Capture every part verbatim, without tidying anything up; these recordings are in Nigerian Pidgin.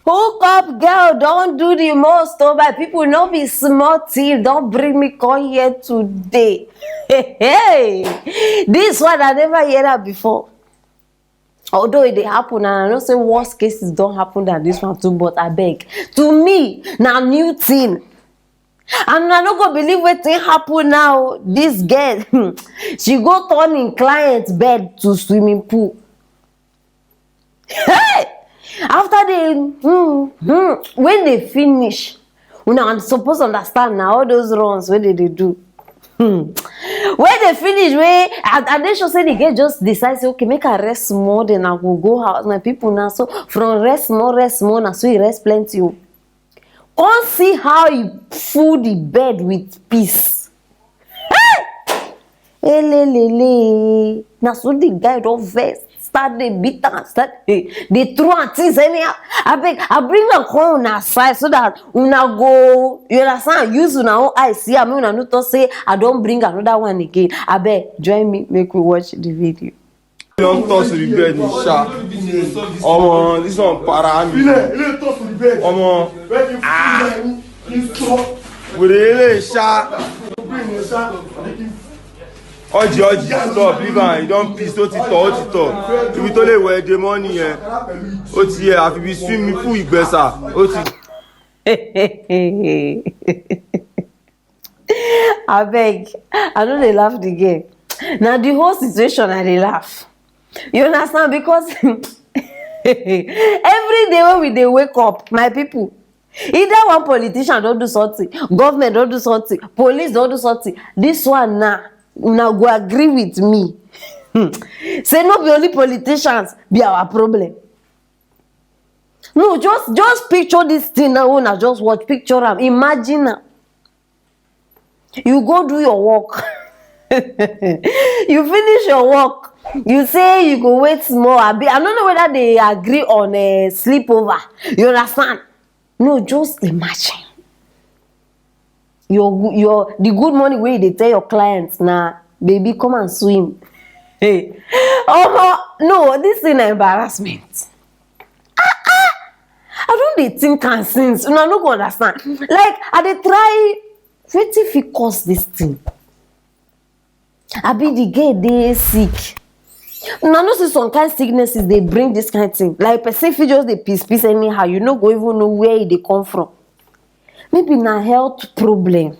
Hook up girl don do the most, oh my people, no be small thing don bring me come here today. Hey, hey, this one I never hear that before. Although it dey happen, and I know say worse cases don happen than this one too, but I beg, to me na new thing. And I no go believe wetin happen now. This girl, she go turn im client bed to swimming pool. Hey! After they, hmm, hmm, when they finish, una suppose understand na all those runs wey they dey do. Hmm. When they finish, wey I, I dey sure say the girl just decide say, okay, make I rest small, then I go go house. My people, na so from rest small, rest small, na so he rest plenty o. Come see how he full the bed with piss. Hey! Elelele. Na so the guy don vex, start dey beat am, start dey, dey throw am things anyhow. Abeg, I bring am come una side so that una go, you understand, use una own eye see am, make una no talk say I don bring another one again. Abeg, join me, make we watch the video. Don't toss the bed, sha. Omo, this one para me. Omo, ah, we dey sha. Oji, Oji, stop, leave am. You don piss, ó ti tọ̀, ó ti tọ̀. Ibi tó lè wẹ̀ dé mọ́ nìyẹn. Ó ti yẹ, àfi bí swimming pool Ìgbẹ́sà. Ó ti. Abeg, I no dey laugh the girl. Na the whole situation I dey laugh. You understand? Because every day when we dey wake up, my people, either one politician don do something, government don do something, police don do something. This one na, una go agree with me. Say no be only politicians be our problem. No, just, just picture this thing now. Una just watch, picture am, imagine am. You go do your work. You finish your work. You say you go wait small. Abi, I don't know whether they agree on a sleepover. You understand? No, just imagine. Your, your, the good morning wey you dey tell your clients na, "Baby, come and swim." Hey, omo, no, this thing na embarrassment. Ah, ah. I don dey think am since. Una no go understand. Like, I dey try, wetin fit cause this thing? Abi the girl dey sick? Una know say some kind sicknesses dey bring this kind thing. Like, person fit just dey piss piss anyhow. You no go even know where e dey come from. Maybe na health problem.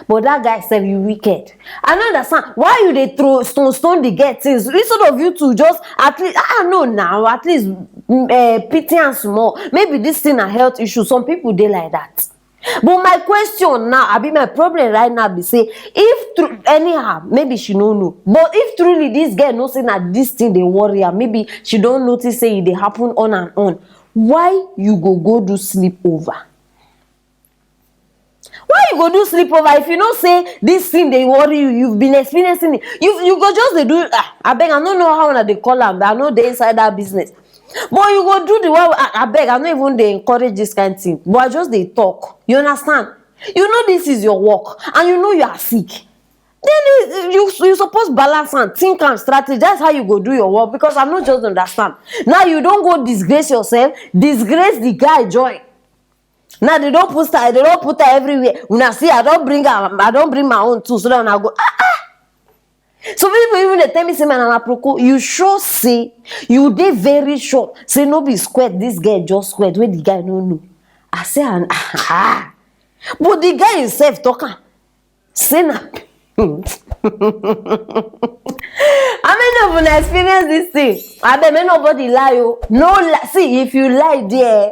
But that guy sef, you wicked. I no understand why you dey throw stone, stone the girl things. Instead of you to just at least, ah, no, now at least, mm, eh, pity am small. Maybe this thing na health issue. Some people dey like that. But my question now, abi my problem right now be say, if through anyhow, maybe she no know. But if truly this girl know say na this thing dey worry her, maybe she don notice say e dey happen on and on. Why you go go do sleepover? Why you go do sleepover if you know say this thing dey worry you? You've been experiencing it. You, you go just dey do, ah, abeg, I no know how una dey call am. I no dey inside that business. But you go do the one. Ah, abeg, I no even dey encourage this kind thing. But I just dey talk. You understand? You know this is your work, and you know you are sick. Then you, you, you suppose balance and think and strategize how you go do your work, because I no just understand. Now you don go disgrace yourself, disgrace the guy join. Now they don put style, they don put her everywhere. Una see, I don bring am, I don bring my own too, so that una go, ah, ah. So people even dey tell me say, "Man, na proko." You sure say, you dey very sure say no be squirt this girl just squirt wey the guy no know? I say, and ah, ah. But the guy himself talk am. Say na. How many of una experience this thing? Abeg, make nobody lie o. No lie. See, if you lie there,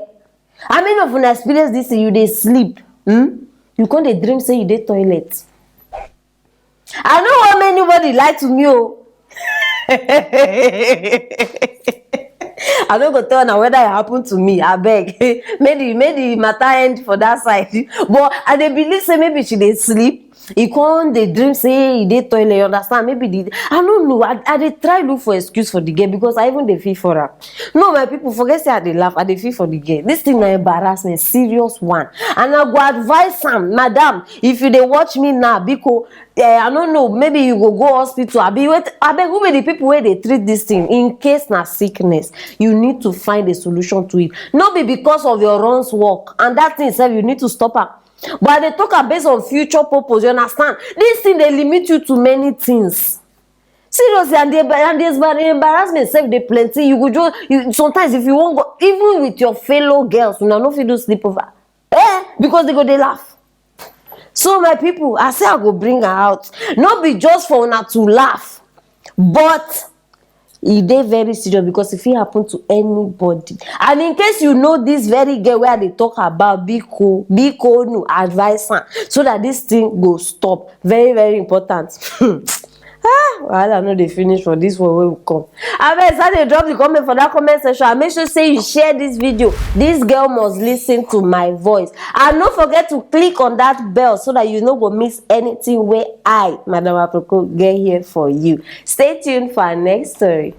how many of una experience this thing? You dey sleep. Hmm? You come dey dream say you dey toilet. I no want anybody lie to me o. I no go tell una whether it happen to me. Abeg, make the, make the matter end for that side. But I dey believe say maybe she dey sleep. E come dey dream say e dey toilet, you understand? Maybe the, I no know. I, I dey try look for excuse for the girl because I even dey feel for am. No, my people, forget say I dey laugh. I dey feel for the girl. This thing na embarrassment, serious one. And I go advise am, madam, if you dey watch me now, biko, eh, I no know, maybe you go go hospital. Abi wait, abeg, who be the people wey dey treat this thing? In case na sickness, you need to find a solution to it. No be because of your runs work and that thing sef, you need to stop am. But I dey talk am based on future purpose, you understand? This thing dey limit you to many things. Seriously, and the, and the embarrassment sef dey plenty. You go just, you, sometimes if you wan go, even with your fellow girls, una no fit do sleepover. Eh? Because they go dey laugh. So my people, I say I go bring her out. No be just for una to laugh, but e dey very serious because e fit happen to anybody. And in case you know this very girl wey I dey talk about, biko, biko, no, advise am so that this thing go stop. Very, very important. Ah, wahala no dey finish for this one wey we come. Abeg, as I dey drop the comment for that comment section, and make sure say you share this video. This girl must listen to my voice. And no forget to click on that bell so that you no go miss anything wey I, Madam Aproko, get here for you. Stay tuned for our next story.